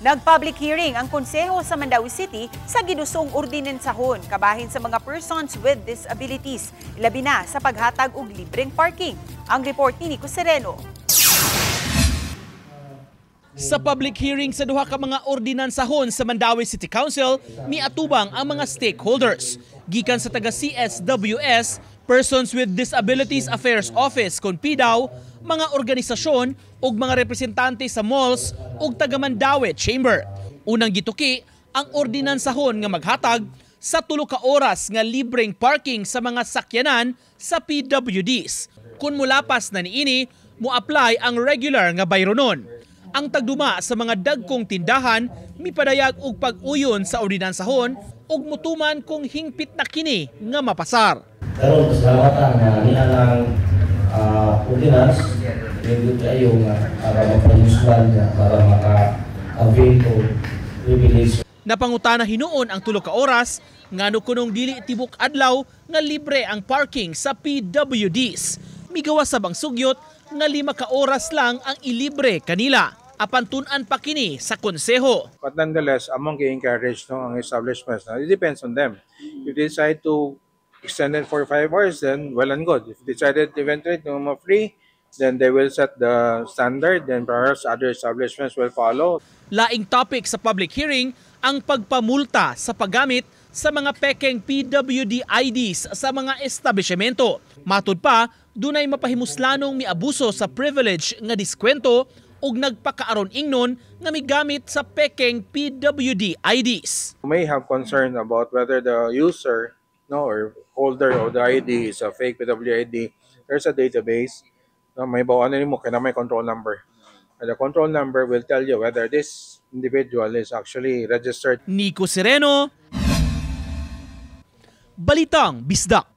Nag-public hearing ang Konseho sa Mandaue City sa gidusong ordinansahon kabahin sa mga persons with disabilities, ilabi na sa paghatag og libreng parking. Ang report ni Nico Sereno. Sa public hearing sa duha ka mga ordinansahon sa Mandaue City Council, miatubang ang mga stakeholders. Gikan sa taga CSWS, Persons with Disabilities Affairs Office kon PDAO, mga organisasyon ug mga representante sa malls ug taga Mandaue Chamber. Unang gituki ang ordinansahon nga maghatag sa 3 ka oras nga libreng parking sa mga sakyanan sa PWDs. Kung mulapas na niini, mo-apply ang regular nga bayronon. Ang tagduma sa mga dagkong tindahan mipadayag og pag-uyon sa ordinansahon ug mutuman kung hingpit na kini nga mapasar. Karon, pasalamatan nga niya ng ordinance, nindot kayo nga para mapayuslan niya, para maka-avail o privilege. Napangutana hinuon ang 3 ka oras ngano kunong dili tibok adlaw nga libre ang parking sa PWDs. Migawas sab ang sugyot nga 5 ka oras lang ang ilibre kanila. Apan tun-an pa kini sa konseho. But nonetheless, among gi-encourage, no, ang establishments, no, it depends on them. If they decide to extend it for 5 hours, then well and good. If they decided eventually to more free, then they will set the standard, then perhaps other establishments will follow. Laing topic sa public hearing ang pagpamulta sa paggamit sa mga pekeng PWD IDs sa mga establishmento. Matud pa, dunay mapahimuslanong miabuso sa privilege nga diskwento ug nagpakaaron ingnon nga migamit sa pekeng PWD IDs. You may have concern about whether the user, no, or holder of the ID is a fake PWD. There's a database. No, mahibaw-an nimo kay may control number. And the control number will tell you whether this individual is actually registered. Nico Sereno, Balitang Bisdak.